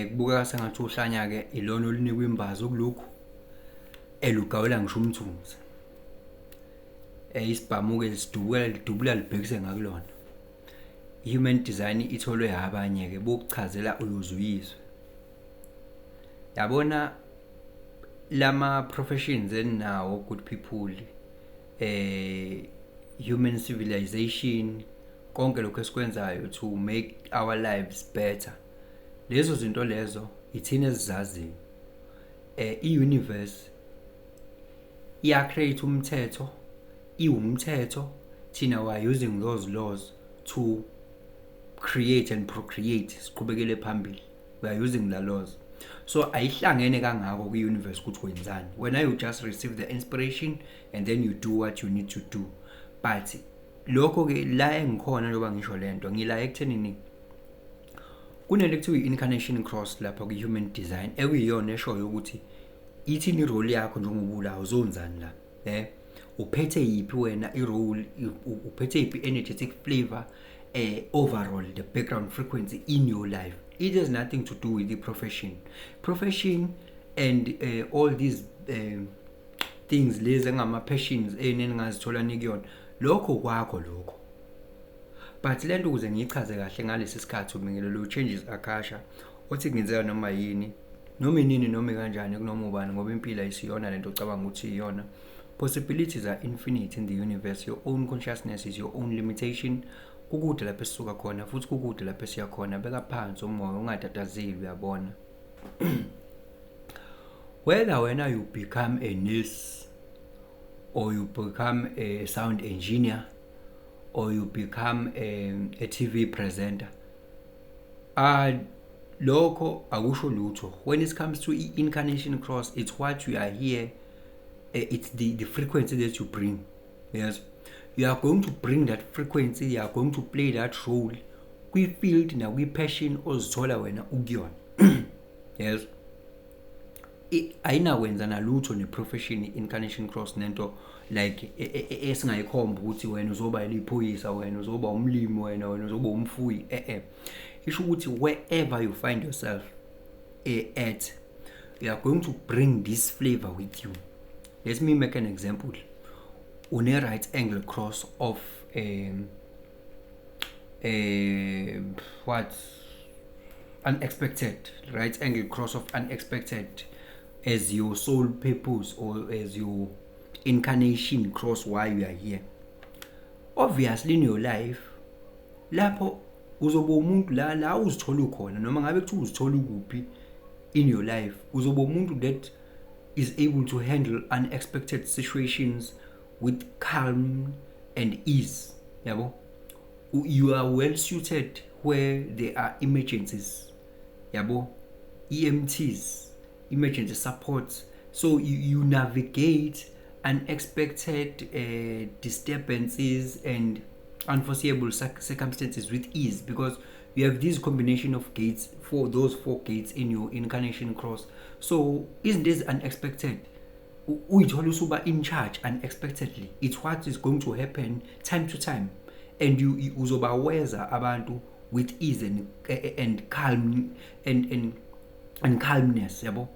kubuka sengathi uhlanya ke ilona olunikwa imbazo kulokhu elugawela ngisho umthunzi. Isibhamu ke lidubula libhekise ngakulona. Human design itholwe abanye ke bokuchazela uyuzuyizwe. Yabona lama professions enawo good people, human civilization, konke lokho esikwenzayo to make our lives better. Lezo zinto lezo ithina ezizaziyo. I-universe create umthetho, iwumthetho, thina we are using those laws to create and procreate, siqhubekele phambili. We are using the laws. So ayihlangene kangako ku-universe ukuthi wenzani. Wena you just receive the inspiration and then you do what you need to do. But lokho ke la engikhona njengoba ngisho lento ngila ekuthenini kunento ekuthiwa i-incarnation cross lapha ku-human design ekuyiyona eshoyo ukuthi ithini irole yakho njengobulawo uzonzani la. Uphethe yiphi wena irole, uphethe yiphi energetic flavor, overall the background frequency in your life. It has nothing to do with the profession and all these things lezi ngama-passions eningazithola nikuyona lokho kwakho lokho. But lento ukuze ngiyichaze kahle ngalesi sikhathi ubingelelo changes akasha othi ngenzeka noma yini noma inini noma kanjani kunoma ubani ngoba impilo ayisiyona lento ocabanga ukuthi iyona. Possibilities are infinite in the universe. Your own consciousness is your own limitation. Kukude lapho esisuka khona futhi kukude lapho esiya khona. Beka phansi umoya ungatatazeli uyabona. Whether when you become a nurse or you become a sound engineer or you become a TV presenter, lokho akusho lutho. When it comes to incarnation cross, it's what you are here. It's the frequency that you bring. Yes, you are going to bring that frequency. You are going to play that role. We field na we passion ozithola wena ukuyona. Yes, ayinawenza nalutho ne-profession incarnation cross nento like esingayikhomba ukuthi wena uzoba iliphoyisa, wena uzoba umlimi, wena uzoba umfuyi. Isho ukuthi wherever you find yourself at, you are going to bring this flavor with you. Let me make an example. Une right angle cross of what unexpected, right angle cross of unexpected as your soul purpose or as your incarnation cross why you are here. Obviously in your life lapho uzoba umuntu la uzithola ukhona noma ngabe kuthi uzithola ukuphi in your life, uzoba umuntu that is able to handle unexpected situations with calm and ease. Yabo, you are well suited where there are emergencies. Yabo, EMTs, emergency support. So you navigate unexpected disturbances and unforeseeable circumstances with ease because you have this combination of gates, for those 4 gates in your incarnation cross. So isn't this unexpected? Uyithola usuba in charge unexpectedly. It's what is going to happen time to time, and you uzoba weza abantu with ease and calm and calmness, yabo,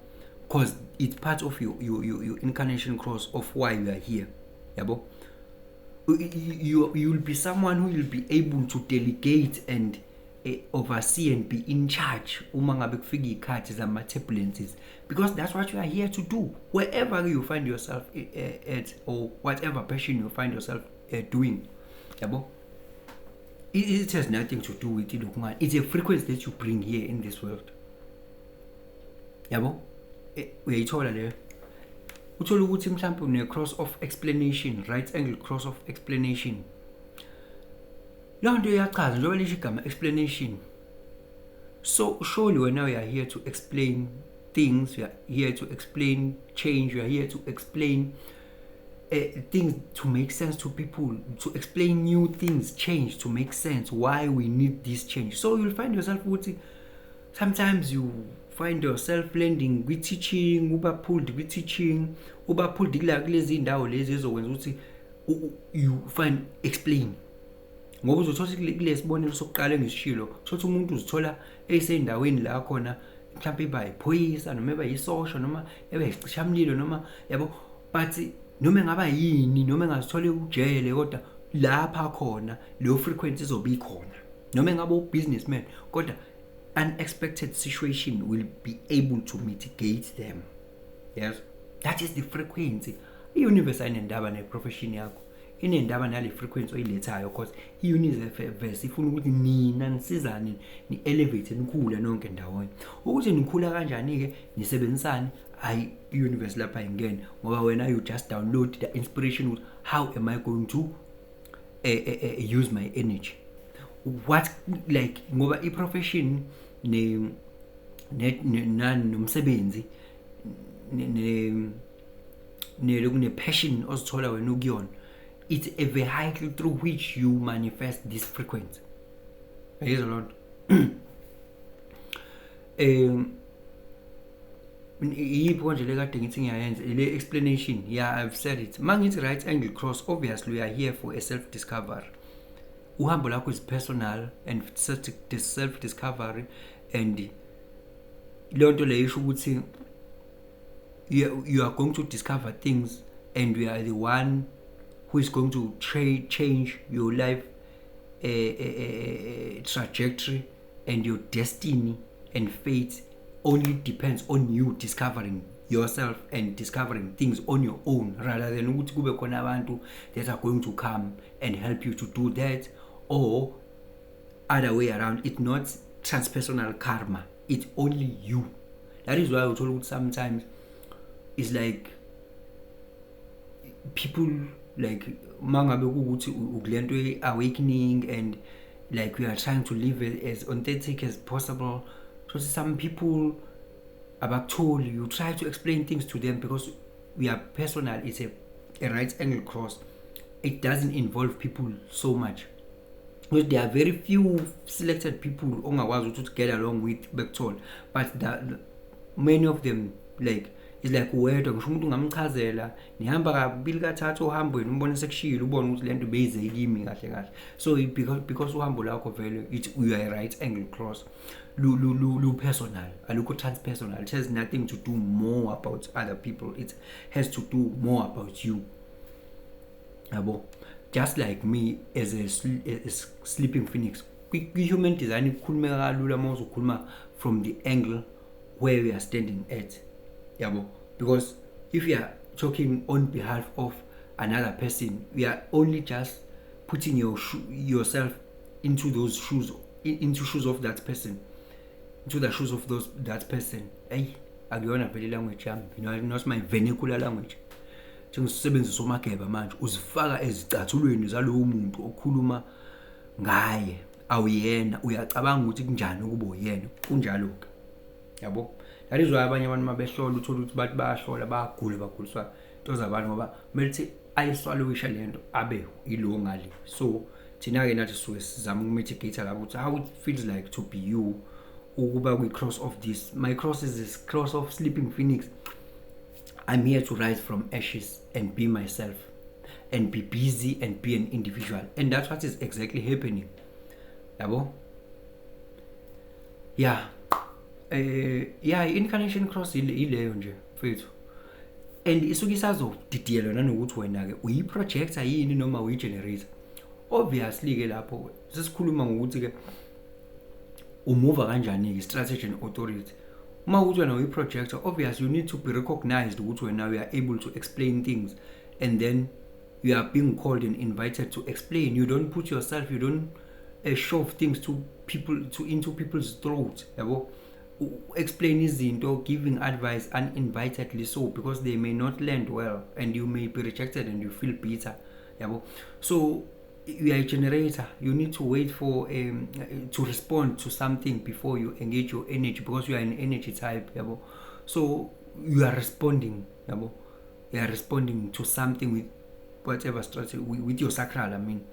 because it's part of your incarnation cross of why you are here, yabo. You will be someone who will be able to delegate and oversee and be in charge uma ngabe kufika ikhathi zama turbulences, because that's what you are here to do wherever you find yourself at or whatever passion you find yourself doing, yabo. It has nothing to do with it. It's a frequency that you bring here in this world, yabo. Uyayithola leyo. Uthola ukuthi mhlawumbe une cross of explanation, right angle cross of explanation. Leyo nto iyachaza njengoba lisho igama explanation. So surely when now you are here to explain things, you are here to explain change, you are here to explain things to make sense to people, to explain new things, change to make sense why we need this change. So you'll find yourself sometimes you find yourself landing with teaching, uba pulled with teaching, uba pulled kula kulezi indawo lezi ezokwenza ukuthi you find explain ngoba uzothola kulesibonelo sokuqala engisishilo thothi umuntu uzithola eseyindaweni la khona mhlawumbe iba iphoyisa noma eba yisosha noma eba isicishamlilo noma yabo, but noma engaba yini noma engazithola ujele kodwa lapha khona leyo frequency izobe ikhona, noma engabe ubusinessman kodwa unexpected situation will be able to mitigate them. Yes, that is the frequency. I-universe ayinendaba ne-profession yakho, inendaba nale frequency oyilethayo, because i-universe ifuna ukuthi nina nisizane, ni-elevate, nikhula nonke ndawonye. Ukuthi nikhula kanjani-ke, nisebenzisane, hayi i-universe lapha ingene, ngoba wena you just download the inspiration with how am I going to use my energy. What, like, ngoba i-profession nomsebenzi ne-passion ozithola wena ukuyona, it's a vehicle through which you manifest this frequency. Ayizwa lonto? Yipho konje le kade ngithi ngiyayenza le explanation. Yeah, I've said it. Mangithi right angle cross, obviously we are here for a self discovery. Uhambo lakho is personal and self discovery, and lonto le isho ukuthi you are going to discover things, and we are the one who is going to change your life trajectory, and your destiny and fate only depends on you discovering yourself and discovering things on your own, rather than ukuthi kube khona abantu that are going to come and help you to do that, or other way around. It's not transpersonal karma, it's only you. That is why I told you sometimes it's like people like mangabe ukuthi ukulento awakening, and like we are trying to live as authentic as possible. So some people abakutholi, you try to explain things to them because we are personal. It's a right angle cross. It doesn't involve people so much, because there are very few selected people ongakwazi to get along with bekuthola, but many of them, like, it's like wedwa ngisho umuntu ngamchazela nihamba kabili kathathu uhambweni umbone sekushila ubone ukuthi lento beyize kimi kahle kahle. So because uhambo lakho vele you are right angle cross, lu personal, alukho transpersonal. It has nothing to do more about other people, it has to do more about you. Yabo, just like me as a sleeping phoenix, human design ikhulumeka kalula uma uzokhuluma from the angle where we are standing at. Yabo, because if you are talking on behalf of another person, we are only just putting yourself into those shoes, into shoes of that person, into the shoes of that person. Hey, akuyona vele language yami, you know, not my vernacular language. Njengisebenzisa uMageba manje uzifaka ezicathulweni zalowo muntu okhuluma ngaye, awuyena, uyacabanga ukuthi kunjani ukuba uyena, kunjalo ke. Yabo, that is why abanye abantu mabehlola uthola ukuthi bathi bayahlola bayagula baguliswa into zabantu ngoba melithi ayiswalwisha lento abe ilo ngali. So thina ke nathi suke sizama ukumitigate lapho ukuthi how it feels like to be you, ukuba kwi cross of this. My cross is this cross of sleeping phoenix. I'm here to rise from ashes and be myself and be busy and be an individual, and that's what is exactly happening. Yabo, yeah. Incarnation cross ileyo nje mfethu, and isuke isazodidiyelwa nanokuthi wena ke uyi-projector yini noma uyi-generator. Obviously ke lapho sesikhuluma ngokuthi ke umuva kanjani ke strategy and authority. Uma uthi wena uyi-projector, obviously you need to be recognized ukuthi wena you are able to explain things, and then you are being called and invited to explain. You don't put yourself, you don't shove things to people, into people's throats. Yabo, explain izinto, giving advice uninvitedly, so because they may not land well and you may be rejected and you feel bitter. Yabo, so you are a generator. You need to wait for to respond to something before you engage your energy, because you are an energy type. Yabo, so you are responding. Yabo, you are responding to something with whatever strategy, with your sacral. I mean,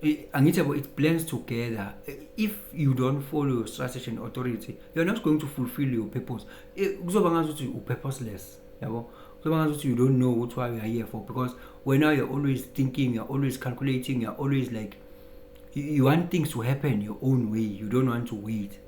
it blends together. If you don't follow your strategy and authority, you're not going to fulfill your purpose. Purposeless. You don't know what you are here for, because when now you're always thinking, you're always calculating, you're always like You want things to happen your own way. You don't want to wait